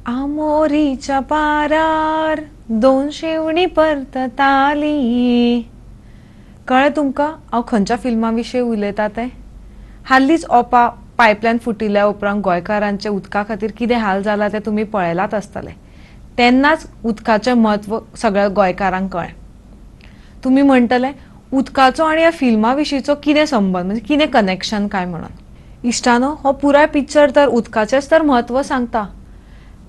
आमोरीच्या पारार दोन शेवणी परतताली. कळ्ळें तुमकां हांव खंयच्या फिल्मा विशीं उलयता तें? हालींच ओपा पायपलायन फुटिल्ल्या उपरांत गोंयकारांचे उदका खातीर कितें हाल जाला तें तुमी पळयलाच आसतलें. तेन्नाच उदकाचें म्हत्व सगळ्या गोंयकारांक कळ्ळें. तुमी म्हणटले उदकाचो आनी ह्या फिल्मा विशींचो कितें संबंद, म्हणजे कितें कनेक्शन काय म्हणून. इश्टानो, हो पुराय पिक्चर तर उदकाचेंच तर म्हत्व सांगता.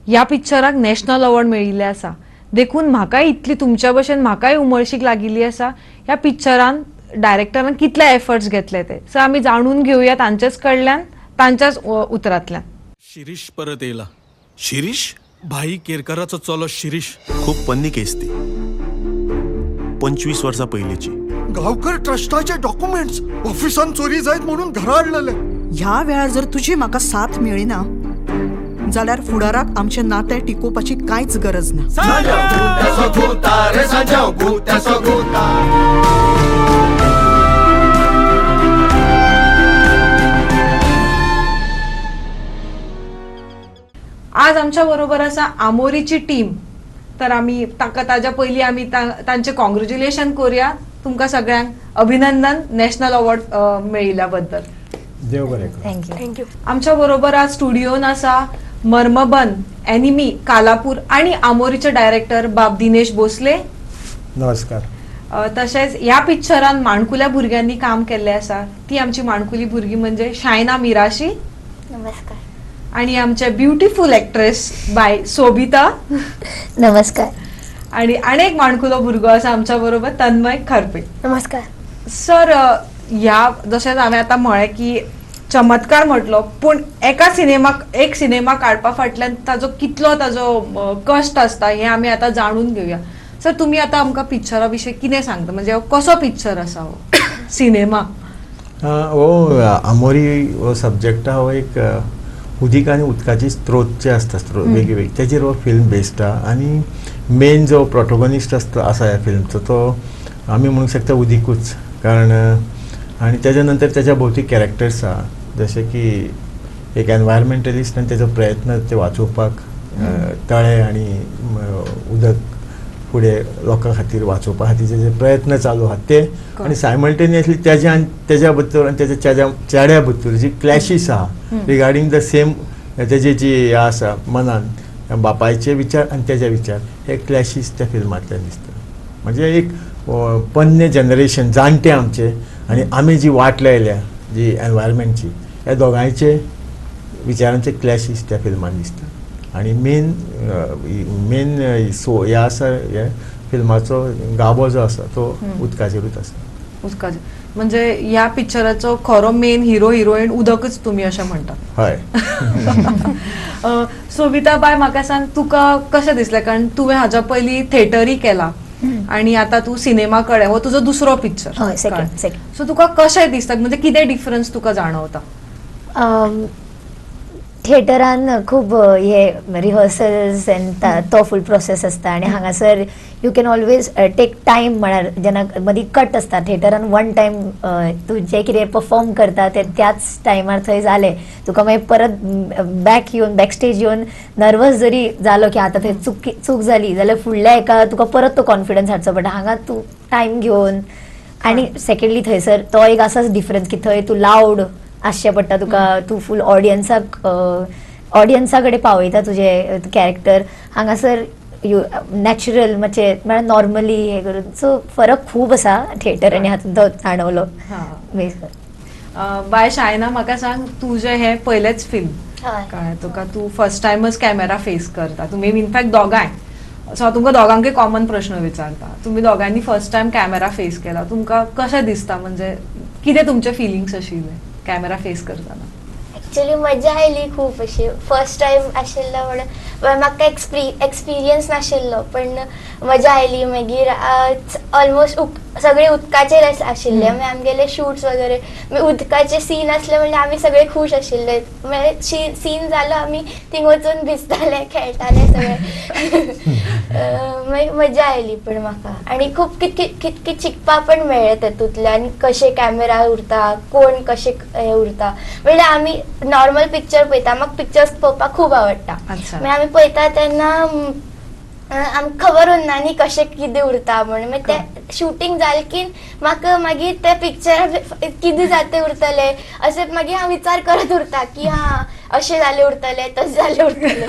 ह्या पिक्चराक नॅशनल अवॉर्ड मेळिल्ले आसा, देखून म्हाकाय इतली तुमच्या भशेन म्हाकाय उमळशीक लागिल्ली आसा ह्या पिक्चरान डायरेक्टरान कितले एफर्ट्स घेतले ते. सो आमी जाणून घेवया तांचेच कडल्यान, तांच्याच उतरांतल्यान. शिरीष परत येयला. शिरीष? भाई केरकाराचो चलो शिरीष. खूप पन्नी केस ती, 25 वर्सां पयलींची. गावकर ट्रस्टाचे डॉक्युमेंट्स ऑफिसान चोरी जायत म्हणून घरा हाडलेले. ह्या वेळार जर तुजी म्हाका साथ मेळ्ळी ना जाल्यार फुडाराक आमचें नातें टिकोवपाची कांयच गरज ना. आज आमच्या बरोबर आसा आमोरीची टीम. तर आमी ताका ताज्या पयलीं आमी तांचे कॉंग्रेच्युलेशन करूया. तुमकां सगळ्यांक अभिनंदन नॅशनल अवॉर्ड मेळिल्ल्या बद्दल. देव बरें करूं. Thank you. Thank you. आमच्या बरोबर आज स्टुडियोन आसा मर्मबन, एनिमी, कालापूर आणि आमोरीचे डायरेक्टर बाब दिनेश भोसले. नमस्कार. तशेंच ह्या पिक्चरान माणकुल्या भुरग्यांनी काम केल्लें आसा, ती आमची माणकुली भुरगीं म्हणजे शायना मिराशी. नमस्कार. आणि आमचे ब्युटिफूल एक्ट्रेस बाय सोबिता. नमस्कार. आणि अनेक माणकुलो भुरगो आसा आमच्या बरोबर तन्मय खरपे. नमस्कार. सर, ह्या जशें हांवें आतां म्हळें की चमत्कार म्हटलो, पूण एका सिनेमाक एक सिनेमा काडपा फाटल्यान ताजो कितलो ताजो कश्ट आसता हें आमी आतां जाणून घेवया. सर, तुमी आतां आमकां पिक्चरा विशीं कितें सांगता, म्हणजे कसो पिक्चर आसा हो सिनेमा? हो आमोरी हो सब्जेक्ट आहा हो एक उदीक आनी उदकाची स्त्रोत जे आसता, स्त्रोत वेगळे वेगळे तेजेर हो फिल्म बेस्ड आहा. आनी मेन जो प्रोटोगोनिस्ट आसता आसा ह्या फिल्मचो तो आमी म्हणूंक शकता उदीकूच, कारण आनी तेज्या नंतर तेज्या भोवती कॅरेक्टर्स आहा, जशें की एक एनवायरमेंटलिस्ट आनी तेजो प्रयत्न ते वाचोवपाक तळे आनी उदक फुडें लोकां खातीर वाचोवपा खातीर जे प्रयत्न चालू आहात ते, आनी सायमल्टेनियसली तेज्या आनी तेज्या बद्दल आनी तेज्या चेड्या बद्दल जी क्लॅशीस आहा रिगार्डींग the same, तेजी जी हें आसा मनान बापायचे विचार आनी तेजे विचार हे क्लॅशीस त्या फिल्मांतल्यान दिसता. म्हणजे एक पन्ने जनरेशन जाणटे आमचे आनी आमी जी वाट लायल्या जी एनवायरमेंटची, ह्या दोगांयचे विचारांचे क्लॅशीस त्या फिल्मान दिसता. आनी मेन मेन सो हे आसा हे फिल्माचो गाबो जो आसा तो उदकाचेरूच आसा. उदकाचेर म्हणजे ह्या पिक्चराचो खरो मेन हिरो हिरोईन उदकच तुमी अशें म्हणटा. हय. सोबिता बाय, म्हाका सांग तुका कशें दिसलें, कारण तुवें हाज्या पयलीं थेटरूय केला आनी आतां तूं सिनेमा कडेन, हो तुजो दुसरो पिक्चर. हय, सेकंड सेकंड. सो तुका कशें दिसता, म्हणजे कितें डिफरन्स तुका जाणवता? थिएटरान खूब हे रिहर्सल्स एंड तो फूल प्रोसेस आसता आनी हांगासर you can always take time, म्हळ्यार जेन्ना मदीं कट आसता थिएटरान वन टायम तूं जें कितें परफॉर्म करता तें त्याच टायमार थंय जालें, तुका मागीर परत बॅक येवन बॅक स्टेज येवन नर्वस जरी जालो की आतां थंय चूक जाली जाल्यार फुडल्या एका तुका परत तो कॉन्फिडन्स हाडचो पडटा. हांगा तूं टायम घेवन, आनी सेकंडली थंयसर तो एक आसाच डिफरन्स की थंय तूं लावड आसचें पडटा तुका, तूं फूल ऑडियन्साक ऑडियन्सा कडेन पावयता तुजें कॅरेक्टर. हांगासर you natural मातशें म्हळ्यार नॉर्मली हें करून, सो फरक खूब आसा थिएटर आनी हातूंत तो जाणवलो. बाय शायना, म्हाका सांग तुजें हें पयलेंच फिल्म, कळ्ळें तुका, तूं फर्स्ट टायमच कॅमेरा फेस करता, तुमी इनफॅक्ट दोगांय, सो हांव तुमकां दोगांकय कॉमन प्रश्न विचारता, तुमी दोगांनी फर्स्ट टायम कॅमेरा फेस केला, तुमकां कशें दिसता, म्हणजे कितें तुमचे फिलिंग्स आशिल्ले कॅमेरा फेस करतना? एक्चुअली मजा आयली खूब अशी, फर्स्ट टायम आशिल्लो म्हणून म्हाका एक्सपिरियन्स नाशिल्लो, पण मजा आयली. मागीर ऑलमोस्ट सगळे उदकाचेर आशिल्ले, मागीर आमगेले शूट्स वगैरे मागीर उदकाचे सीन आसले म्हणल्यार आमी सगळे खूश आशिल्ले. मागीर सीन जालो आमी थिंग वचून भिजताले, खेळटाले सगळे. मागीर मजा आयली पण म्हाका, आनी खूब कितके शिकपाक पण मेळ्ळें तेतूंतल्यान, कशे कॅमेरा उरता, कोण कशे हे उरता. म्हणल्यार आमी नॉर्मल पिक्चर पळयता, म्हाका पिक्चर्स पळोवपाक खूब आवडटा, मागीर आमी पळयता तेन्ना आमकां खबर उरना न्ही कशें कितें उरता म्हण. मागीर तें शुटींग जालें की म्हाका मागीर तें पिक्चर कितें जातें उरतलें अशें मागीर हांव विचार करत उरता की हां अशें जालें उरतलें तशें जालें उरतलें.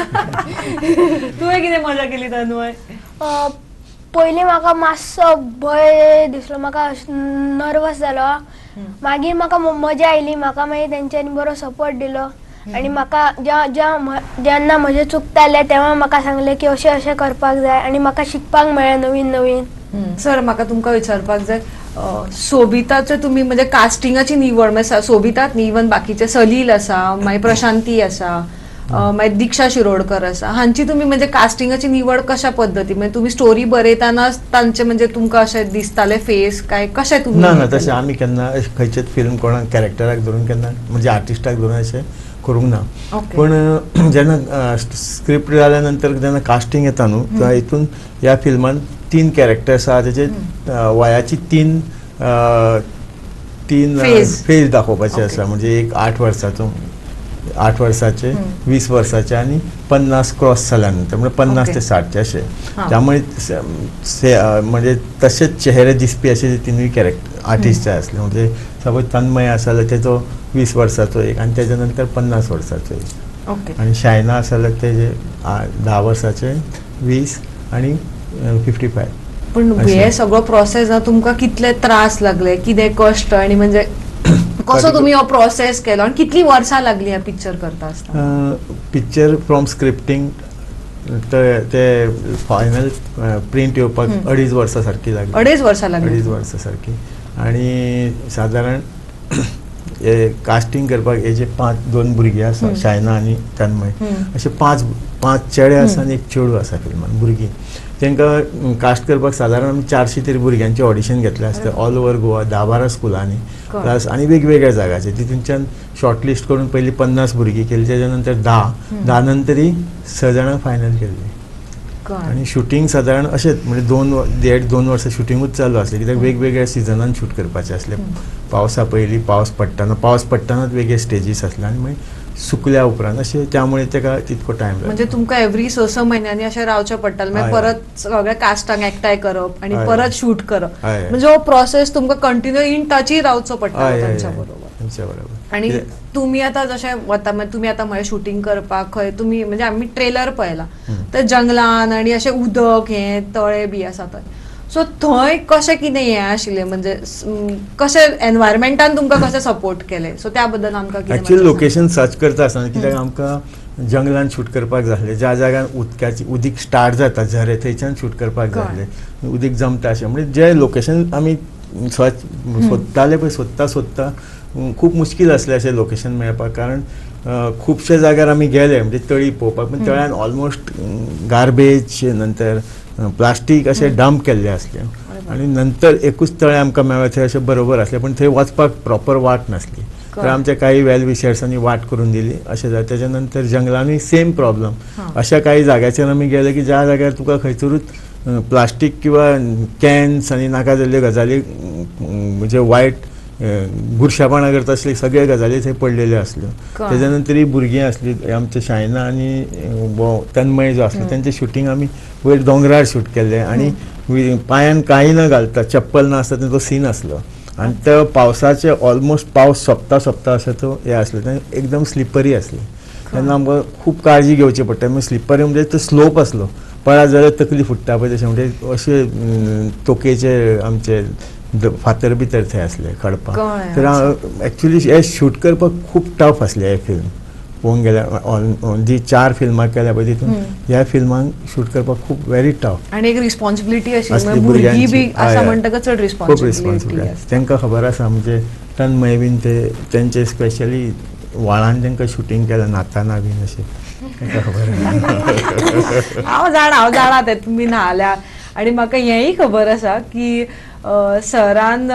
तुवें कितें मजा केली तन्मय? पयलीं म्हाका मातसो भंय दिसलो, म्हाका नर्वस जालो. मागीर म्हाका मजा आयली, म्हाका मागीर तेंच्यांनी बरो सपोर्ट दिलो आनी म्हाका जेन्ना म्हजें चुकतालें तेन्ना म्हाका सांगलें की अशें अशें करपाक जाय आनी म्हाका शिकपाक मेळ्ळें नवीन नवीन. सर म्हाका तुमकां विचारपाक जाय, सोबिताचे तुमी म्हणजे कास्टिंगाची निवड म्हणजे सोबितात न्ही, इवन बाकीचे सलील आसा, मागीर प्रशांती आसा, मागीर दीक्षा शिरोडकर आसा, हांची तुमी म्हणजे कास्टिंगाची निवड कशा पद्दती, म्हणजे तुमी स्टोरी बरयतानाच तांचे म्हणजे तुमकां अशें दिसताले फेस काय कशें तुमी? ना ना तशें आमी केन्ना खंयचेच फिल्म कोणाक कॅरेक्टराक धरून केन्ना म्हणजे आर्टिस्टाक धरून अशें करूंक ना. पूण जेन्ना स्क्रिप्ट जाल्या नंतर जेन्ना कास्टिंग येता न्हू तेन्ना हितून ह्या फिल्मान 3 कॅरेक्टर्स आहा, तेजे वयाची तीन तीन फेज दाखोवपाचे आसा. म्हणजे एक 8 वर्साचो, 8 वर्साचे, 20 वर्साचे आनी 50 क्रॉस जाल्या नंतर म्हणजे 50 ते 60 अशे. त्यामुळे म्हणजे तशेच चेहरे दिसपी अशे तिनूय कॅरेक्टर आर्टिस्ट जाय आसले. म्हणजे सपोज तन्मय आसा जाल्यार तेजो 20 वर्साचो एक आनी तेज्या नंतर 50 वर्साचो एक, आनी शायना आसा जाल्यार तेजे 10 वर्साचे, 20 आनी 55. पण हे सगळो प्रोसेस तुमकां कितले त्रास लागले, कितें कश्ट आनी म्हणजे कसो तुमी हो प्रोसेस केलो आनी कितली वर्सां लागली ह्या पिक्चर करता आसतना? पिक्चर फ्रॉम स्क्रिप्टींग ते फायनल प्रिंट येवपाक 2.5 वर्सां सारकी लागली. 2.5 वर्सां लागली. 2.5 वर्सां सारकी. आनी सादारण कास्टिंग करपाक हे जे 2 भुरगीं आसा, शायना आनी तन्मय, अशे 5 चेडे आसा आनी एक चेडूं आसा फिल्मान भुरगीं. तांकां कास्ट करपाक सादारण आमी 400 तरी भुरग्यांचें ऑडिशन घेतलें आसता ऑल ओवर गोवा, 10-12 स्कुलांनी प्लस आनी वेगवेगळ्या जाग्याचेर. तितूनच्यान शॉर्ट लिस्ट करून पयलीं 50 भुरगीं केली, तेज्या नंतर 10 नंतरय 6 जाणांक फायनल केल्ली. आनी शुटींग सादारण अशेंच म्हणजे 1.5-2 वर्सां शुटिंगूच चालू आसलें, कित्याक वेगवेगळ्या सिजनान शूट करपाचें आसलें. पावसा पयलीं, पावस पडटना, पावस पडटनाच वेगळे स्टेजीस आसले आनी मागीर सुकल्या उपरांत अशें, त्यामुळे ताका तितको टायम लागलो. म्हणजे तुमकां एवरी 6-6 म्हयन्यांनी अशें रावचें पडटालें, मागीर परत सगळ्या कास्टांक एकठांय करप आनी परत शूट करप, म्हणजे हो प्रोसेस तुमकां कंटिन्यू इन टचूय रावचो पडटालो तांच्या बरोबर. आनी तुमी आतां जशें वता, तुमी आतां म्हळें शुटींग करपाक खंय तुमी म्हणजे आमी ट्रेलर पळयला तर जंगलान आनी अशें उदक हें तळे बी आसा थंय, सो थंय कशें कितें हें आशिल्लें, म्हणजे कशें एनवायरमेंटान तुमकां कशें सपोर्ट केलें, सो त्या बद्दल आमकां कितें? एक्चुअली लोकेशन सर्च करता आसतना कित्याक आमकां जंगलान शूट करपाक जाय आसलें, ज्या जाग्यार उदकाची उदीक स्टार्ट जाता झरे थंयच्यान शूट करपाक जाय आसलें, उदीक जमता अशें. म्हणजे जें लोकेशन आमी सर्च सोदताले पळय, सोदता सोदता खूब मुश्कील आसलें अशें लोकेशन मेळपाक, कारण खुबशे जाग्यार आमी गेले म्हणजे तळी पळोवपाक, पण तळ्यान ऑलमोस्ट गार्बेज नंतर प्लास्टीक अशें डंप केल्लें आसलें. आनी नंतर एकूच तळें आमकां मेळ्ळें थंय अशें बरोबर आसलें, पण थंय वचपाक प्रॉपर वाट नासली, तर आमच्या काही वेल विशर्सांनी वाट करून दिली अशें जालें. तेच्या नंतर जंगलानूय सेम प्रॉब्लम, अशा काही जाग्याचेर आमी गेले की ज्या जाग्यार तुका खंयसरूच प्लास्टीक किंवा कॅन्स आनी नाका जाल्ल्यो गजाली म्हणजे वायट बुरशेपणां करता आसली सगळे गजाली थंय पडलेल्यो आसल्यो. तेज्या नंतर ही भुरगीं आसली आमचे शायना आनी तन्मय जो आसलो तेंचें शुटींग आमी वयर दोंगरार शूट केल्लें आनी पांयान कांय न घालता, चप्पल नासता तेंचो सीन आसलो आनी तो पावसाचे ऑलमोस्ट पावस सोंपता सोंपता अशें तो हें आसलें, तें एकदम स्लिपरी आसलें. तेन्ना आमकां खूब काळजी घेवची पडटा. मागीर स्लिपरी म्हणजे तो स्लोप आसलो, पळत जाल्यार तकली फुट्टा पळय तशें, म्हणजे अशे तोकेचे आमचे फातर भितर थंय आसले खडपां. तर एक्चुअली हे शूट करपाक खूब टफ आसलें हें फिल्म पळोवंक गेल्यार. जी 4 फिल्मां केल्या पळय तितून ह्या फिल्मांक शूट करपाक खूब वेरी टफ आनी एक रिस्पॉन्सिबिलिटी आशिल्ली, भुरगीं बी आसा म्हणटकच चड रिस्पॉन्सिबिलिटी तांकां खबर आसा. म्हणजे तन्मय बीन ते तेंचे स्पेशली व्हाळान तांकां शुटींग केलें न्हाताना बीन अशें तांकां खबर आसा. हांव जाणा, हांव जाणा तें तुमी न्हाल्या. आनी म्हाका हेंय खबर आसा की सरान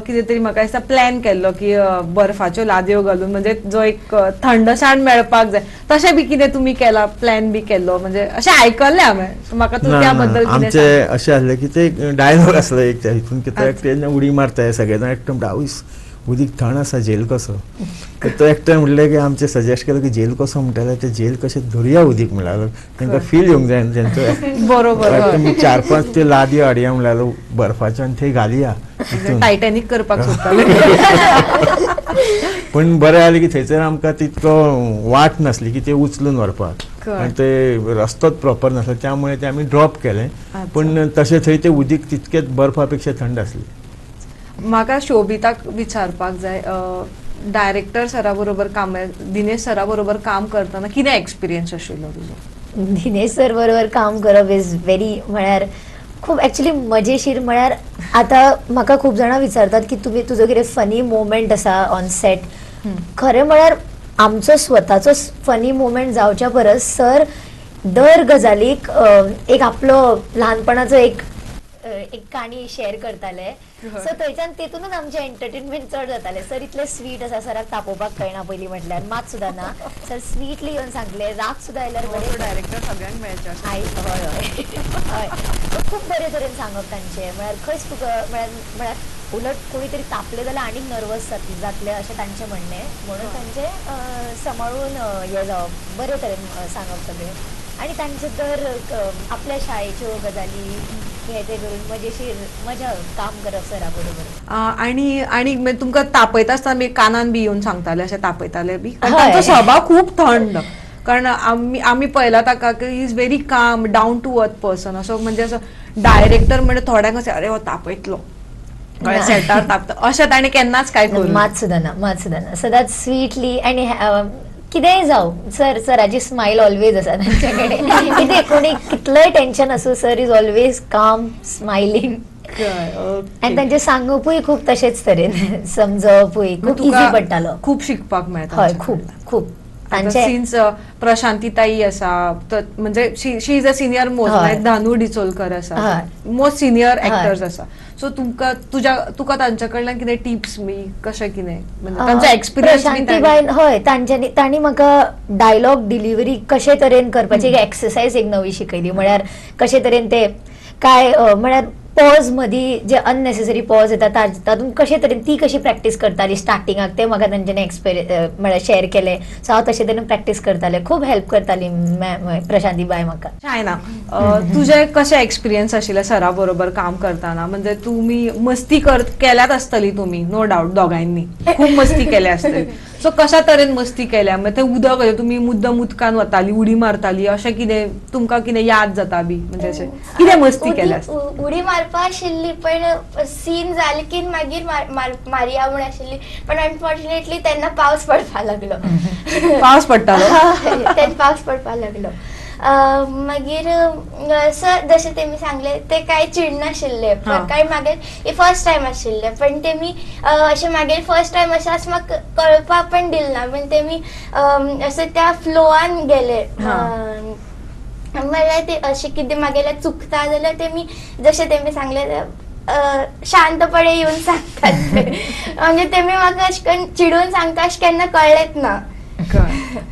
कितें तरी म्हाका दिसता प्लॅन केल्लो की बर्फाच्यो लादयो घालून म्हणजे जो एक थंडसाण मेळपाक जाय, तशें बी कितें तुमी केला, प्लॅन बी केल्लो, म्हणजे अशें आयकल्लें हांवें. म्हाका तूं त्या बद्दल? आमचें अशें आसलें की ते डायलॉग आसलो एक हितून कितें उडी मारता सगळे जाण एकदम डावीस उदीक थंड आसा झेल कसो. तो एकटे म्हणलें की आमचें सजेस्ट केलें की झेल कसो म्हणटा जाल्यार ते झेल कशें धरुया उदीक म्हणल्यार तांकां फील येवंक जाय न्हू तेंचो. बरोबर. तुमी 4-5 ते लादी हाडया म्हणल्यार बर्फाच्यो आनी थंय घालया. टायटॅनीक करपाक सोदताले. पूण बरें जालें की थंयसर आमकां तितको वाट नासली की ते उचलून व्हरपाक आनी ते रस्तोच प्रॉपर नासलो त्यामुळे ते आमी ड्रॉप केलें. पूण तशें थंय ते उदीक तितकेच बर्फा पेक्षा थंड आसलें. म्हाका शोभिताक विचारपाक जाय, डायरेक्टर सरा बरोबर काम, दिनेश सरा बरोबर काम करतना कितें एक्सपिरियन्स आशिल्लो तुजो? दिनेश सर बरोबर काम करप is very म्हळ्यार खूब एक्चुली मजेशीर. म्हळ्यार आतां म्हाका खूब जाणां विचारतात की तुमी तुजो कितें फनी मोमेंट आसा ऑन सेट. खरें म्हळ्यार आमचो स्वताचो फनी मोमेंट जावच्या परस सर दर गजालीक एक आपलो ल्हानपणाचो एक एक काणी शेअर करताले. सो थंयच्यान तेतूनच आमचें एंटरटेनमेंट चड जातालें. सर इतले स्वीट आसा, सराक तापोवपाक कळना पयलीं म्हटल्यार मात सुद्दां ना. सर स्वीटली येवन सांगले, राग सुद्दां आयल्यार बरें. डायरेक्टर सगळ्यांक मेळचे. हय हय हय खूब बरे तरेन सांगप तांचें. म्हळ्यार खंयच तुका म्हळ्यार उलट कोणी तरी तापले जाल्यार आनीक नर्वस जातले अशें तांचें म्हणणें. म्हणून तांचें सांबाळून हें जावप, बरे तरेन सांगप सगळें. आनी तांचे दर आपल्या शाळेच्यो गजाली हे ते करून मजेशीर मजा काम करप सरा बरोबर. आनी आनी तुमकां तापयता आसतना बी कानान बी येवन सांगताले अशें तापयताले बी? तांचो स्वभाव खूब थंड, कारण आमी आमी पळयला ताका की is very calm down to earth person. असो म्हणजे असो डायरेक्टर म्हणजे थोड्यांक अशें अरे हो तापयतलो सेटार तापता अशें ताणें केन्नाच काय करूं मात सुद्दां ना, मात सुद्दां ना. सदांच स्वीटली आनी कितेंय जावं सर सराची स्मायल ऑलवेज आसा तांचे कडेन. कितें कोणी कितलेंय टेन्शन आसूं sir is always calm smiling. आनी तांचें सांगपूय खूब तशेंच तरेन, समजवपूय खूब इजी पडटालो. खूब शिकपाक मेळटा. हय खूब खूब. सिन्स प्रशांती ताई आसा म्हणजे she is a senior most, Dhanu Dicholkar आसा, मोस्ट सिनियर एक्टर्स आसा. सो तुमकां तुज्या तुका तांच्या कडल्यान कितें टिप्स बी कशें कितें म्हणजे तांचो एक्सपिरियन्स? प्रशांतीबायन हय तांच्यांनी तांणी म्हाका डायलॉग डिलिव्हरी कशे तरेन करपाची एक एक्सरसायज एक नवी शिकयली. म्हळ्यार कशे तरेन ते काय म्हळ्यार पॉज मदीं जे अननेसेसरी पॉज येता तातूंत कशे तरेन ती कशी प्रॅक्टीस करताली स्टार्टिंगाक ते म्हाका तांच्यांनी म्हळ्यार शेअर केलें. सो हांव तशे तरेन प्रॅक्टीस करतालें. खूब हेल्प करताली प्रशांती बाय म्हाका. शायना, तुजें कशें एक्सपिरियन्स आशिल्लें सरा बरोबर काम करतना? म्हणजे तुमी मस्ती केल्यात आसतली तुमी नो डावट, दोगांयनी खूब मस्ती केल्या आसतली. सो कशा तरेन मस्ती केल्या? म्हणजे ते उदक तुमी मुद्दम उदकान वताली, उडी मारताली, अशें कितें तुमकां कितें याद जाता बी? म्हणजे अशें कितें मस्ती केल्या? उडी मारपा आशिल्ली पण सीन जाले की मागीर मारया म्हूण आशिल्ली, पण अनफॉर्च्युनेटली तेन्ना पावस पडपाक लागलो. पावस पडटालो? तेन्ना पावस पडपाक लागलो. मागीर सर जशें तेमी सांगले ते कांय चिडनाशिल्ले, काय मागीर फर्स्ट टायम आशिल्ले, पण तेमी अशें मागीर फर्स्ट टायम अशें आसा म्हाका कळपाक पण दिलें ना, पण तेमी अशें त्या फ्लोआन गेले. म्हळ्यार ते अशें कितें मागेलें चुकता जाल्यार तेमी जशें तेमी सांगलें शांतपणे येवन सांगतात. म्हणजे तेमी म्हाका अशें करून चिडून सांगता अशें केन्ना कळ्ळेंच ना.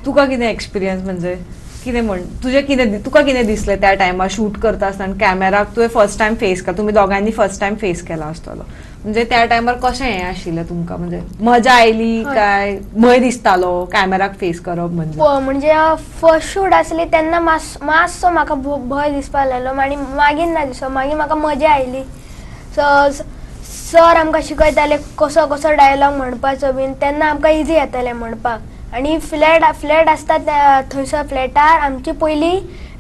तुका कितें एक्सपिरियन्स म्हणजे कितें म्हण तुजें कितें तुका कितें दिसलें त्या टायमार शूट करता आसतना कॅमेराक तुवें फर्स्ट टायम फेस केला, तुमी दोगांयनी फर्स्ट टायम फेस केला आसतलो, म्हणजे त्या टायमार कशें हें आशिल्लें तुमकां? म्हणजे मजा आयली काय भंय दिसतालो कॅमेराक फेस करप? म्हणजे म्हणजे फर्स्ट शूट आसली तेन्ना मातसो म्हाका भंय दिसपाक लागलो आनी मागीर ना दिसलो, मागीर म्हाका मजा आयली. सर आमकां शिकयताले कसो कसो डायलॉग म्हणपाचो बीन, तेन्ना आमकां इजी येतालें म्हणपाक. आनी फ्लॅट फ्लॅट आसता थंयसर फ्लॅटार आमची पयली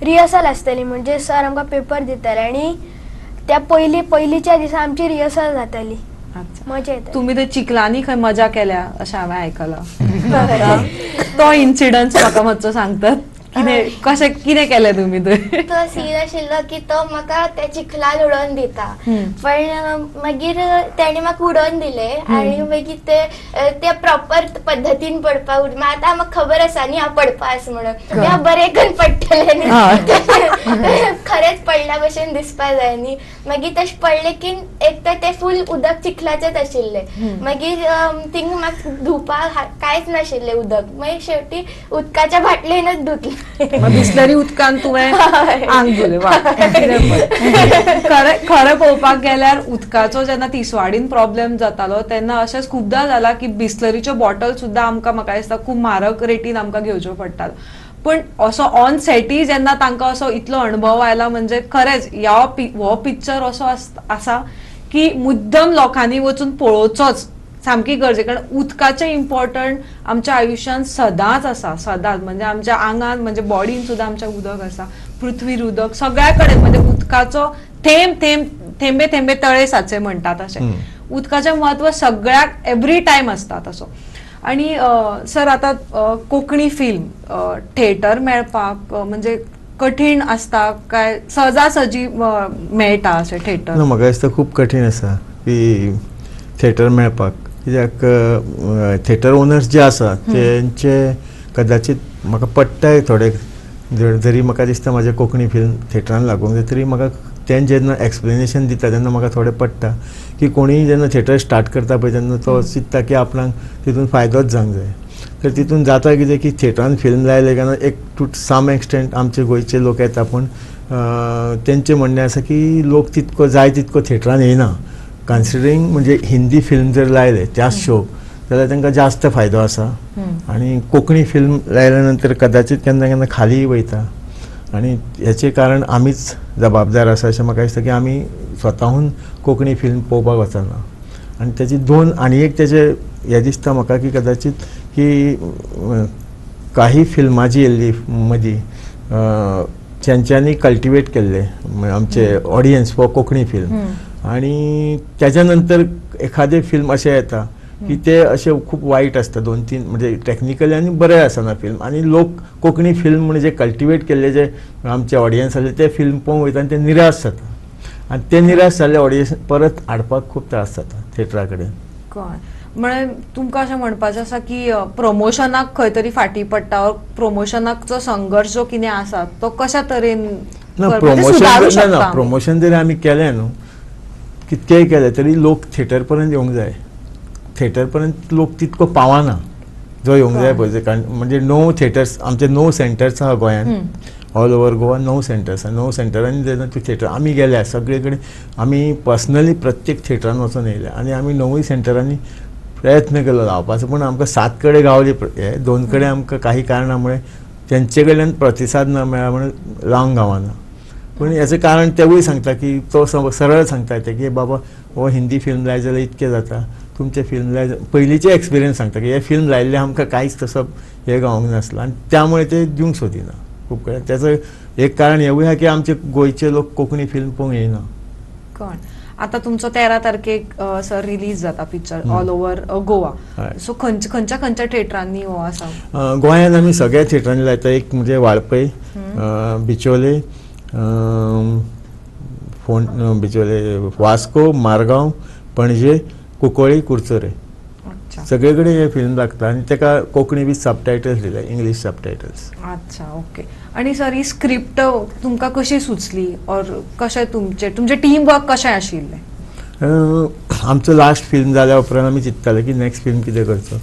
रिहर्सल आसतली, म्हणजे सर आमकां पेपर दिताले आनी त्या पयलीच्या दिसा आमची रिहर्सल जाताली. मजा येता. तुमी ते चिखलांनी खंय मजा केल्या अशें हांवें आयकलां, तो इन्सिडंट म्हाका मातसो सांगतात? कितें कशें कितें केलें तुमी थंय? तो सीन आशिल्लो की तो म्हाका त्या चिखलान उडोवन दिता, पण मागीर तेणें म्हाका उडोवन दिलें आनी मागीर ते प्रॉपर पद्दतीन पडपाक. आतां म्हाका खबर आसा न्ही हांव पडपा आसा म्हणून, हांव बरें करून पडटलें न्ही, खरेंच पडल्या भशेन दिसपा जाय न्ही. मागीर तशें पडलें की एक तर ते फूल उदक चिखलाचेंच आशिल्लें, मागीर थिंग म्हाका धुवपाक कांयच नाशिल्लें उदक, मागीर शेवटी उदकाच्या बाटलेनच धुतलें. बिस्लरी उदकान तुवें आंग धुलें. वा, खरें खरें पळोवपाक गेल्यार उदकाचो जेन्ना तिसवाडीन प्रॉब्लेम जातालो तेन्ना अशेंच खुबदां जाला की बिस्लरीच्यो बॉटल सुद्दां आमकां म्हाका दिसता खूब म्हारग रेटीन आमकां घेवच्यो पडटालो. पण असो ऑन सेटी जेन्ना तांकां असो इतलो अणभव आयला म्हणजे खरेंच ह्या हो पिक्चर असो आसा की मुद्दम लोकांनी वचून पळोवचोच, सामकी गरजे. कारण उदकाचें इम्पॉर्टंट आमच्या आयुश्यांत सदांच आसा, सदांच म्हणजे आमच्या आंगान म्हणजे बॉडीन सुद्दां आमच्या उदक आसा, पृथ्वीर उदक सगळ्या कडेन, म्हणजे उदकाचो थेंब थेंब थेंबे थेंबे तळे साचे म्हणटात अशें उदकाचें म्हत्व सगळ्याक एवरी टायम आसता तसो. आणि सर आतां कोंकणी फिल्म थिएटर मेळपाक म्हणजे कठीण आसता काय सहजासहजी मेळटा अशें थिएटर? ना, म्हाका दिसता खूब कठीण आसा की थिएटर मेळपाक, कित्याक थिएटर ओनर्स जे आसा तेंचे कदाचित म्हाका पडटाय थोडे, जरी म्हाका दिसता म्हाजें कोंकणी फिल्म थिएटरान लागूंक जाय तरी म्हाका तें जेन्ना एक्सप्लेनेशन दिता तेन्ना म्हाका थोडें पडटा की कोणीय जेन्ना थिएटर स्टार्ट करता पळय तेन्ना तो चिंत्ता की आपणाक तितून फायदोच जावंक जाय. तर तितून जाता कितें की थिएटरान फिल्म लायलें काय ना एक टू सम एक्सटेंट आमचे गोंयचे लोक येता, पूण तेंचें म्हणणें आसा की लोक तितको जाय तितको थिएटरान येयना. कन्सिडरींग म्हणजे हिंदी फिल्म जर लायलें त्याच शोक जाल्यार तांकां जास्त फायदो आसा आनी कोंकणी फिल्म लायल्या नंतर कदाचित केन्ना केन्ना खाली वयता आनी हेचें कारण आमीच जबाबदार आसा अशें म्हाका दिसता की आमी स्वताहून कोंकणी फिल्म पळोवपाक वचना. आनी तेजी दोन आनी एक तेजें हें दिसता म्हाका की कदाचित की काही फिल्मां जी येयल्ली मदीं तेंच्यांनी कल्टिवेट केल्ले आमचे ऑडियन्स फॉर कोंकणी फिल्म आनी तेज्या नंतर एखादें फिल्म अशें येता की ते अशें खूब वायट आसता, दोन तीन म्हणजे टॅक्निकली आनी बरें आसना फिल्म आनी लोक कोंकणी फिल्म म्हणजे कल्टिवेट केल्ले जे आमचे ऑडियन्स आसले ते फिल्म पळोवंक वयता आनी ते निराश जाता आनी ते निराश जाल्ले ऑडियन्स परत हाडपाक खूब त्रास जाता थिएटरा कडेन. म्हळ्यार तुमकां अशें म्हणपाचें आसा की प्रमोशनाक खंय तरी फाटीं पडटा ऑर प्रमोशनाचो संघर्श जो कितें आसा तो कशा तरेन ना प्रमोशन ना प्रमोशन जरी आमी केलें न्हू कितकेंय केलें तरी लोक थिएटर पर्यंत येवंक जाय, थिएटर पर्यंत लोक तितको पावना जो येवंक जाय पळय. कारण म्हणजे 9 थिएटर्स आमचे 9 सेंटर्स आहा गोंयांत, ऑल ओवर गोवा 9 सेंटर्स आहा. 9 सेंटरांनी जेन्ना तूं थिएटर आमी गेल्या सगळे कडेन आमी पर्सनली प्रत्येक थिएटरान वचून येयल्या आनी आमी 9 सेंटरांनी प्रयत्न केलो लावपाचो, पूण आमकां 7 कडेन गावले, 2 कडेन आमकां काही कारणा मुळे तेंचे कडल्यान प्रतिसाद ना मेळ्ळा म्हणून लावंक गावना. पूण हेचें कारण तेवूय सांगता की तो सरळ सांगता ते की बाबा हो हिंदी फिल्म लाय जाल्यार इतकें जाता, तुमचें फिल्म लाय पयलींचे एक्सपिरियन्स सांगता की हे फिल्म लायिल्लें आमकां कांयच तसो हें गावंक नासलो आनी त्यामुळे ते दिवंक सोदिना खूब कडेन. तेचो एक कारण हेवूय आहा की आमचे गोंयचे लोक कोंकणी फिल्म पळोवंक येयना. कळ्ळें. आतां तुमचो 13 तारखेक सर रिलीज जाता picture all over Goa, so खंयच्या खंयच्या थिएटरांनी हो आसा? गोंयांत आमी सगळ्या थिएटरांनी लायता. एक म्हणजे वाळपय, बिचोले, बिचोले, वास्को, मारगांव, पणजे, कुंकळी, कुरचोरे, सगळे कडेन हे फिल्म लागता आनी तेका कोंकणी बी सबटायटल्स दिले, इंग्लीश सबटायटल्स. अच्छा, ओके. आनी सर ही स्क्रिप्ट तुमकां कशी सुचली ऑर कशें तुमचें तुमचें टीम वर्क कशें आशिल्लें? आमचो लास्ट फिल्म जाल्या उपरांत आमी चिंत्ताले की नेक्स्ट फिल्म कितें करचो,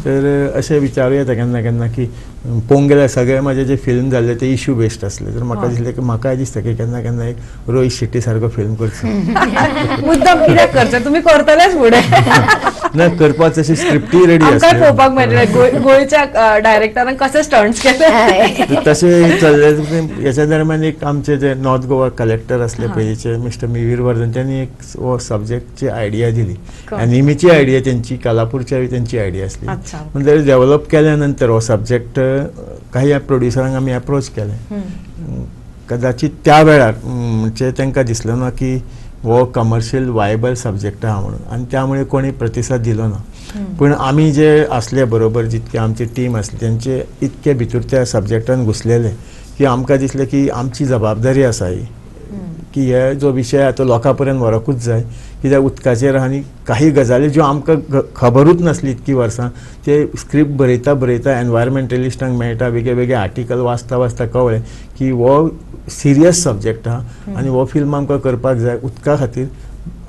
तर अशें विचारूं येता केन्ना केन्ना की पळोवंक गेल्यार सगळे म्हाजे जे फिल्म जाल्ले ते इश्यू बेस्ड आसले, तर म्हाका दिसलें की म्हाकाय दिसता की केन्ना केन्ना एक रोहित शेट्टी सारको फिल्म करचो. मुद्दम कित्याक करचें, तुमी करतलेच फुडें. ना करपाक तशी स्क्रिप्टूय रेडी आमकां आसली. पळोवपाक मेळटलें गोंयच्या डायरेक्टरान कशे स्टंट्स केले. तशें चल्लें. हेच्या दरम्यान एक आमचे जे नॉर्थ गोवा कलेक्टर आसले पयलींचे मिस्टर मिवीर वर्धन, त्यांनी एक हो सब्जेक्टची आयडिया दिली, एनिमीची आयडिया तेंची, कालापूरच्या तेंची आयडिया आसली. म्हणटकीर डेव्हलप केल्या नंतर हो सब्जेक्ट काही प्रोड्युसरांक आमी एप्रोच केलें. कदाचित त्या वेळार म्हणजे तांकां दिसलें ना की हो कमर्शियल वायबल सब्जेक्ट आहा म्हणून आनी त्यामुळे कोणी प्रतिसाद दिलो ना. पूण आमी जे आसले बरोबर जितके आमची टीम आसली तेंचे इतके भितर त्या सब्जेक्टान घुसलेले की आमकां दिसलें की आमची जबाबदारी आसा ही की हे जो विशय आहा तो लोकां पर्यंत व्हरकूच जाय, कित्याक उदकाचेर आनी काही गजाली ज्यो आमकां खबरूच नासली इतकी वर्सां, ते स्क्रिप्ट बरयता बरयता एनवायरमेंटलिस्टांक मेळटा, वेगळे वेगळे आर्टिकल वाचता वाचता कळ्ळें की हो सिरियस सब्जेक्ट आहा आनी हो फिल्म आमकां करपाक जाय उदका खातीर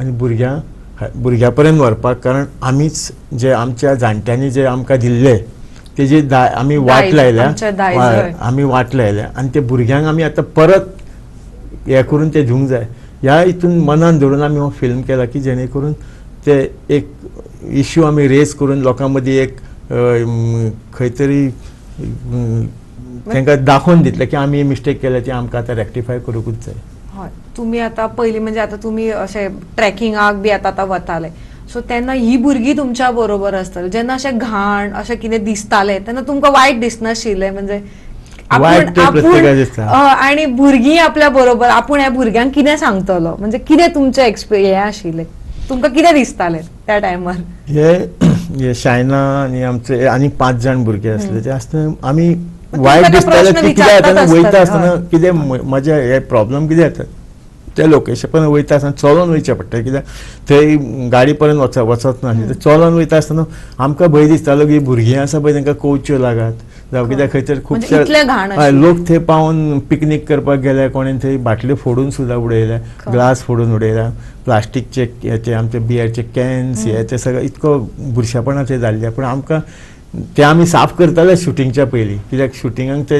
आनी भुरग्यां पर्यंत व्हरपाक, कारण आमीच जे आमच्या जाणट्यांनी जे आमकां दिल्ले तेजी आमी वाट लायल्या, आमी वाट लायल्या आनी ते भुरग्यांक आमी आतां परत हें करून ते दिवंक जाय. ह्या हितून मनान धरून आमी हो फिल्म केला की जेणे करून ते एक इश्यू आमी रेज करून लोकां मदीं एक खंय तरी तांकां दाखोवन दितले की आमी मिस्टेक केल्या ती आमकां आतां रेक्टिफाय करूंकूच जाय. हय, तुमी आतां पयलीं म्हणजे आतां तुमी अशें ट्रेकिंगाक बी आतां आतां वताले, सो तेन्ना ही भुरगीं तुमच्या बरोबर आसतली, जेन्ना अशें घाण अशें कितें दिसतालें तेन्ना तुमकां वायट दिसनाशिल्लें? म्हणजे आपूण आनी भुरगीं आपल्या बरोबर, आपूण ह्या भुरग्यांक कितें सांगतलो, म्हणजे कितें तुमचें हें आशिल्लें, तुमकां कितें दिसतालें त्या टायमार? हे शायना आनी आमचे आनी 5 जाण भुरगे आसले ते आसतना आमी वायट दिसताले की कितें जाता वयता आसतना कितें म्हजे हे प्रॉब्लम कितें जाता त्या लोकेशन पर्यंत वयता आसतना चलोन वयचें पडटा, कित्याक थंय गाडी पर्यंत वचत नासली. चलोन वयता आसतना आमकां भंय दिसतालो की भुरगीं आसा पळय तांकां कोवच्यो लागात जावं कित्याक खंय तरी खुबशे लोक थंय पावून पिकनीक करपाक गेले, कोणेन थंय बाटल्यो फोडून सुद्दां उडयल्या, ग्लास फोडून उडयल्या, प्लास्टीकचे हेचे आमचे बियरचे कॅन्स हे ते सगळें इतको बुरशेपणां थंय जाल्लें. पूण आमकां ते आमी साफ करताले शुटिंगच्या पयलीं, कित्याक शुटिंगाक ते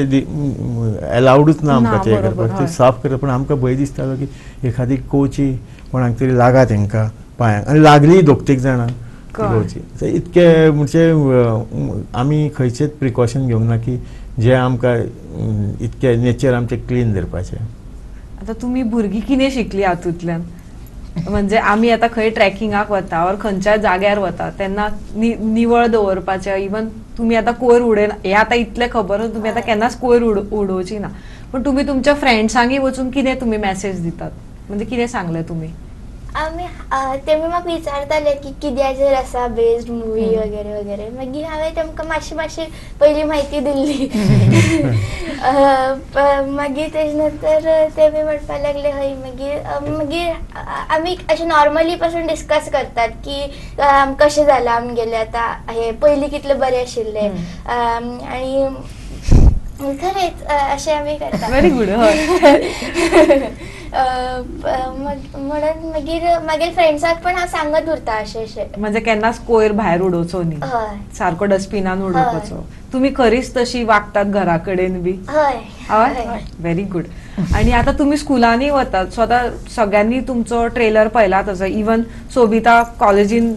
एलावडूच ना आमकां ते करपाक, ते साफ करता. पूण आमकां भंय दिसतालो की एखादी कोवची कोणाक तरी लागा तांकां पांयांक, आनी लागली 2-3 जाणांक कोवची. इतके म्हणजे आमी खंयचेच प्रिकॉशन घेवंक ना की जे आमकां इतके नेचर आमचें क्लीन धरपाचें. आतां तुमी भुरगीं कितें शिकली हातूंतल्यान? म्हणजे आमी आतां खंय ट्रेकिंगाक वता ऑर खंयच्या जाग्यार वता तेन्ना निवळ दवरपाचें, इवन तुमी आतां कोयर उडयना हें आतां इतलें खबर, तुमी आतां केन्नाच कोयर उडोवची ना, पूण तुमी तुमच्या फ्रेंड्सांकय वचून कितें तुमी मॅसेज दितात, म्हणजे कितें सांगलें तुमी? आमी तेमी म्हाका विचारताले की कित्याचेर आसा बेस्ड मुवी वगैरे वगैरे, मागीर हांवें तेमकां मातशी मातशी पयली म्हायती दिल्ली. मागीर तेजे नंतर तेमी म्हणपाक लागले हय. मागीर मागीर आमी अशें नॉर्मली पासून डिस्कस करतात की कशें जालां आमगेलें आतां, हे पयलीं कितलें बरें आशिल्लें आनी खरेंच अशें आमी करतात. Very good. म्हणून मागीर मागीर फ्रेंड्साक पण हांव सांगत उरता अशें अशें, म्हणजे केन्नाच कोयर भायर उडोवचो न्ही, सारको डस्टबिनान उडोवपाचो. तुमी खरीच तशी वागतात घरा कडेन बी? हय. हय, व्हेरी गुड. आनी आतां तुमी स्कुलांनी वतात, सो आतां सगळ्यांनी तुमचो ट्रेलर पळयला तसो, इवन सोबिता कॉलेजीन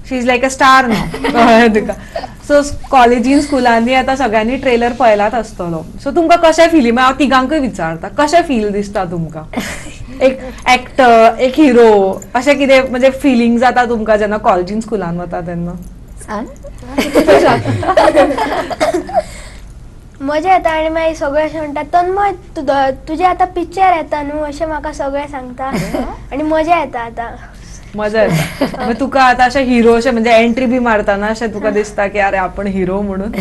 she is like a star न्हू, कळ्ळें तुका? सो कॉलेजीन स्कुलांनी आतां सगळ्यांनी ट्रेलर पळयलाच आसतलो, सो तुमकां कशें फिलींग? हांव तिगांकूय विचारता, कशें फील दिसता तुमकां? एक एक्टर, एक हिरो, अशें कितें म्हणजे फिलींग जाता तुमकां जेन्ना कॉलेजीन स्कुलान वता तेन्ना? मजा येता आनी मागीर सगळे अशें म्हणटा तन्मय तुजें आतां पिक्चर येता न्हू, अशें म्हाका सगळे सांगता आनी मजा येता आतां. मजा येता. तुका आतां अशें हिरो अशें म्हणजे एंट्री बी मारतना अशें तुका दिसता की अरे आपण हिरो म्हणून?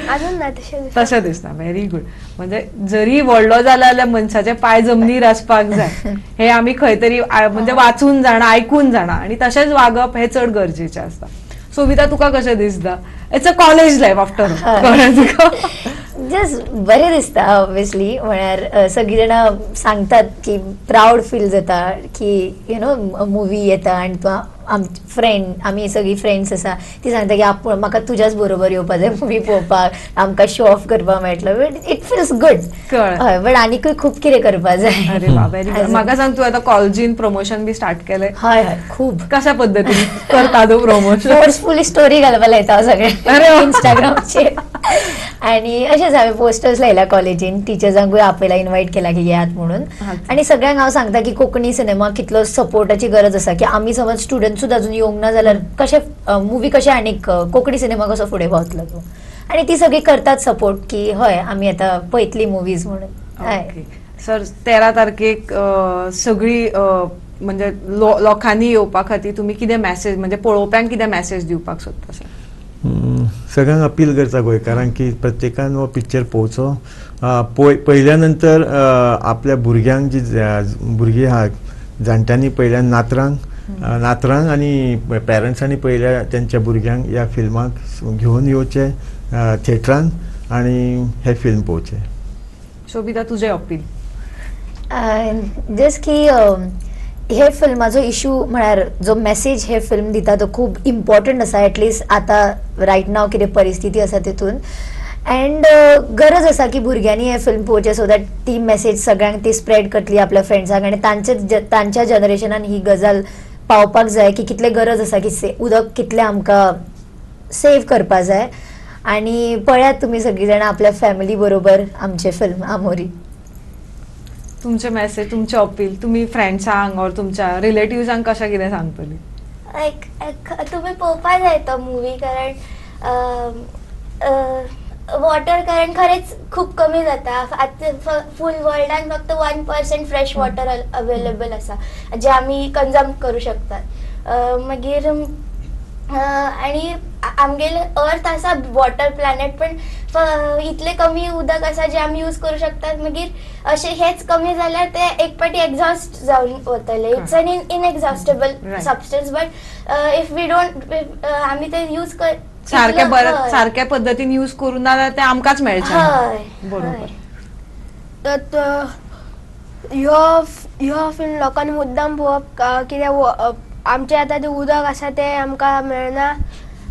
अजून ना तशें तशें दिसता. Very good. म्हणजे जरी व्हडलो जाला जाल्यार मनशाचे पांय जमनीर आसपाक जाय, हे आमी खंय तरी म्हणजे वाचून जाणा, आयकून जाणा, आनी तशेंच वागप हें चड गरजेचें आसता. सोबिता, तुका कशें दिसता? It's a college life after all, कळ्ळें तुका? जस्ट बरें दिसता ऑब्वियसली, म्हळ्यार सगळीं जाणां सांगतात की प्रावड फील जाता की you know movie येता आनी तूं आम फ्रेंड, आमी सगळीं फ्रेंड्स आसा ती सांगता की आपूण म्हाका तुज्याच बरोबर येवपा जाय मुवी पळोवपाक, आमकां शो ऑफ करपाक मेळटलो. It feels good. हय, बट आनीकूय खूब कितें करपा जाय. अरे वा, व्हेरी गुड. म्हाका सांग, तूं आतां कॉलेजीन प्रमोशन बी स्टार्ट केलें? हय हय, खूब. कशा पद्दतीन करता तूं प्रमोशन? फोर्सफुली स्टोरी घालपा लायता हांव सगळें इंस्टाग्रामचेर, आनी अशेंच हांवें पोस्टर्स लायल्या कॉलेजीन, टिचर्सांकूय आपयला, इनवायट केला की येयात म्हणून. आनी सगळ्यांक हांव सांगता की कोंकणी सिनेमा कितलो सपोर्टाची गरज आसा, की आमी समज स्टुडंट सुद्दां अजून येवंक ना जाल्यार कशें मुवी कशें आनीक कोंकणी सिनेमा कसो फुडें पावतलो तो, आनी ती सगळी करतात सपोर्ट की हय आमी आतां पळयतली मुवीज म्हणून. ओके सर, 13 तारखेक सगळी म्हणजे लोकांनी येवपा खातीर तुमी कितें मॅसेज, म्हणजे पळोवप्यांक कितें मॅसेज दिवपाक सोदता सर? सगळ्यांक अपील करता गोंयकारांक की प्रत्येकान हो पिक्चर पळोवचो. पळयल्या नंतर आपल्या भुरग्यांक, जी भुरगीं आहा जाणट्यांनी पळयल्या, नातरांक नातरांक आनी पेरंट्सांनी पळयल्या तेंच्या भुरग्यांक ह्या फिल्माक घेवन येवचें थिएटरान आनी हें फिल्म पळोवचें. शोभिता, तुजें अपील? जस्ट की हे फिल्माचो इशू म्हळ्यार जो मेसेज हे फिल्म दिता तो खूब इम्पॉर्टंट आसा, एटलिस्ट आतां रायट नाव कितें परिस्थिती आसा तितून. अँड गरज आसा की भुरग्यांनी हे फिल्म पळोवचें सो that ती मेसेज सगळ्यांक ती स्प्रेड करतली आपल्या फ्रेंड्सांक आनी तांच्या जनरेशनान ही गजाल पावपाक जाय की कितले गरज आसा की उदक कितलें आमकां सेव करपा जाय. आनी पळयात तुमी सगळीं जाणां आपल्या फॅमिली बरोबर आमचें फिल्म आमोरी. तुमचे मेसेज, तुमचे अपील तुमी फ्रेंड्सांक ऑर तुमच्या रिलेटिव्सांक कशें कितें सांगतली? लायक तुमी पळोवपा जाय तो मुवी, कारण वॉटर कारण खरेंच खूब कमी जाता आतां फूल वर्ल्डान. फक्त 1% फ्रेश वॉटर अवेलेबल आसा जे आमी कंज्युम करूं शकतात. मागीर आनी आमगेले अर्थ आसा वॉटर प्लॅनेट, पण इतले कमी उदक आसा जे आमी यूज करूं शकतात. मागीर अशें हेच कमी जाल्यार ते एक पाटी एग्झॉस्ट जावन वतले. It's an inexhaustible substance, but if we don't आमी ते यूज कर सारक्या बरं सारक्या पद्दतीन यूज करूं ना जाल्यार ते आमकांच मेळचें. हय, बरोबर. तर ह्यो फिल्म लोकांनी मुद्दाम पळोवप, कित्याक आमचें आतां जें उदक आसा तें आमकां मेळना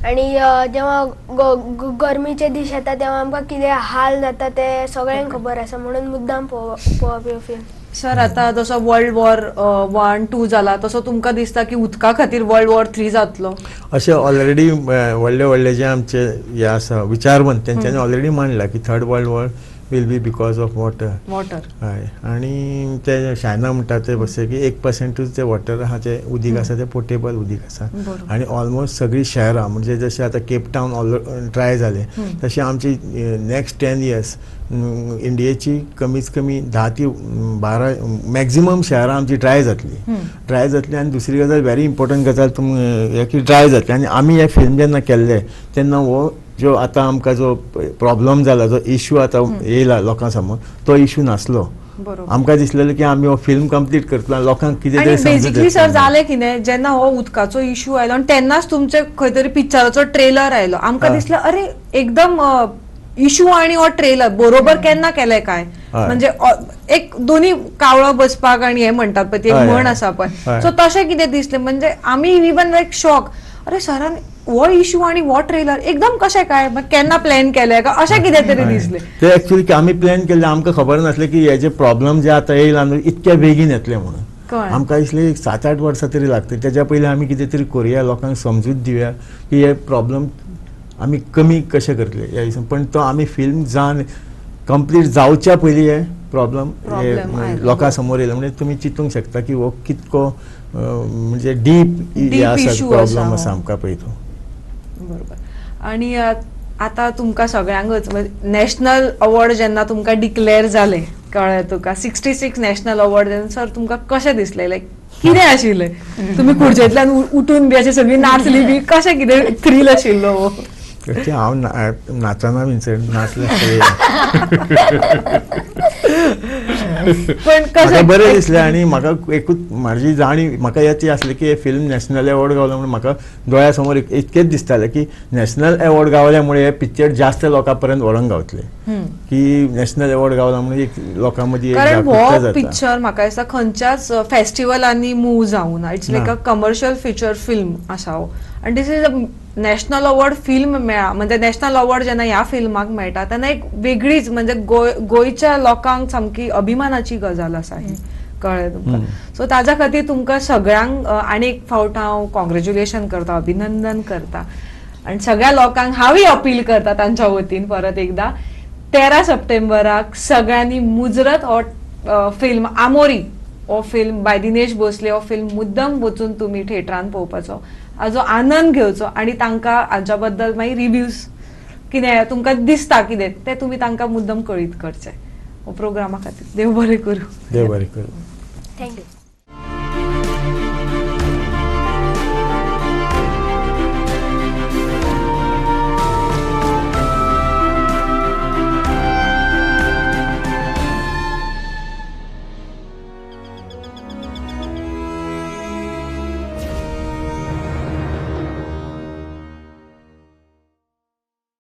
आनी जेव्हा गरमीचे दीस येता तेव्हा आमकां कितें हाल जाता ते सगळ्यांक खबर आसा, म्हणून मुद्दाम पळोवप ह्यो फिल्म. सर, आतां जसो वर्ल्ड वॉर 1 2 जाला तसो तुमकां दिसता की उदका खातीर वर्ल्ड वॉर 3 जातलो? अशें ऑलरेडी व्हडले व्हडले जे आमचे हे आसा विचारवंत तेंच्यांनी ऑलरेडी मांडला की third world war will be because of water. Water. हय, आनी ते शायना म्हणटा ते बसले की 1% ते वॉटर आहा तें उदीक आसा तें पोर्टेबल उदीक आसा. आनी ऑलमोस्ट सगळीं शहरां म्हणजे जशें आतां केप टावन ड्राय जालें तशें आमची नेक्स्ट 10 इयर्स इंडियेची कमीत कमी 10 ते 12 मॅक्झिमम शहरां आमची ड्राय जातली. ड्राय जातली. आनी दुसरी गजाल व्हेरी इम्पॉर्टंट गजाल तुमी की ड्राय जातली. आनी आमी हे फिल्म जेन्ना केल्ले तेन्ना हो जो आतां आमकां जो प्रॉब्लम जाला, जो इशू आतां येयला लोकां समोर, तो इशू नासलो. आमकां दिसलेलें की आमी हो फिल्म कंप्लीट करतलो, लोकांक कितें तरी समजून बेजिकली सर जालें कितें, जेन्ना हो उदकाचो इशू आयलो आनी तेन्नाच तुमचे खंय तरी पिक्चराचो ट्रेलर आयलो, आमकां दिसलें अरे एकदम इशू आनी हो ट्रेलर बरोबर केन्ना केलें काय, म्हणजे एक दोन्ही कावळो बसपाक आनी हे म्हणटात पळय ती एक म्हण आसा पळय, सो तशें कितें दिसलें. म्हणजे आमी इवन लायक शॉक, अरे सरान हो इशू आनी हो ट्रेलर एकदम कशें काय, केन्ना प्लॅन केलें काय अशें कितें तरी दिसलें. ते एक्चुअली आमी प्लॅन केल्लें, आमकां खबर नासलें की हे जे प्रॉब्लम जे आतां येयला न्हू इतक्या बेगीन येतले म्हणून. आमकां दिसलें 7-8 वर्सां तरी लागतली, तेज्या पयलीं आमी कितें तरी करुया, लोकांक समजूत दिवया की हे प्रॉब्लम आमी कमी कशें करतले ह्या हिशोबान. पण तो आमी फिल्म जावन कंप्लीट जावच्या पयलीं हे प्रॉब्लम लोकां समोर येयले. म्हणजे तुमी चिंतूंक शकता की हो कितको म्हणजे डीप आसा प्रॉब्लम आसा आमकां पळय तो. बरोबर. आनी आतां तुमकां सगळ्यांकच नॅशनल अवॉर्ड जेन्ना तुमकां डिक्लेअर जालें, कळ्ळें तुका 66 नॅशनल अवॉर्ड, जेन्ना सर तुमकां कशें दिसलें, लायक कितें आशिल्लें, तुमी खुर्चेंतल्यान उठून बी अशें सगळीं नाचली बी, कशें कितें थ्रील आशिल्लो हो? हांव नाचना बीन चड, नाचलें पण म्हाका बरें दिसलें. आनी म्हाका एकूच म्हाजी जाणीव म्हाका येती आसली की हे फिल्म नॅशनल अवॉर्ड गावलो म्हणून म्हाका दोळ्या समोर इतकेंच दिसतालें की नॅशनल अवॉर्ड गावल्या मुळे हे पिक्चर जास्त लोकां पर्यंत व्हरोंक गावतले, की नॅशनल अवॉर्ड गावला म्हणून एक लोकां मदीं एक कारण जागृताय हो जाता. पिक्चर म्हाका दिसता खंयच्याच फेस्टिवलांनी मूव जावना, it's like a commercial feature film आसा हो. आनी this is a national award film मेळ्ळा, म्हणजे नॅशनल अवॉर्ड जेन्ना ह्या फिल्माक मेळटा तेन्ना एक वेगळीच म्हणजे गोंयच्या लोकांक सामकी अभिमानाची गजाल आसा ही, कळ्ळें तुमकां. सो ताज्या खातीर तुमकां सगळ्यांक आनी एक फावट हांव कॉंग्रेच्युलेशन करता, अभिनंदन करता आनी सगळ्या लोकांक हांवूय अपील करता तांच्या वतीन परत एकदा 13 सप्टेंबराक सगळ्यांनी मुजरत हो फिल्म आमोरी हो फिल्म बाय दिनेश भोसले हो फिल्म मुद्दम वचून तुमी थिएटरान पळोवपाचो, हाजो आनंद घेवचो आनी तांकां हाज्या बद्दल मागीर रिव्यूज कितें तुमकां दिसता कितें तें तुमी तांकां मुद्दम कळीत करचें. हो प्रोग्रामा खातीर देव बरें करूं. देव बरें करूं. Thank you.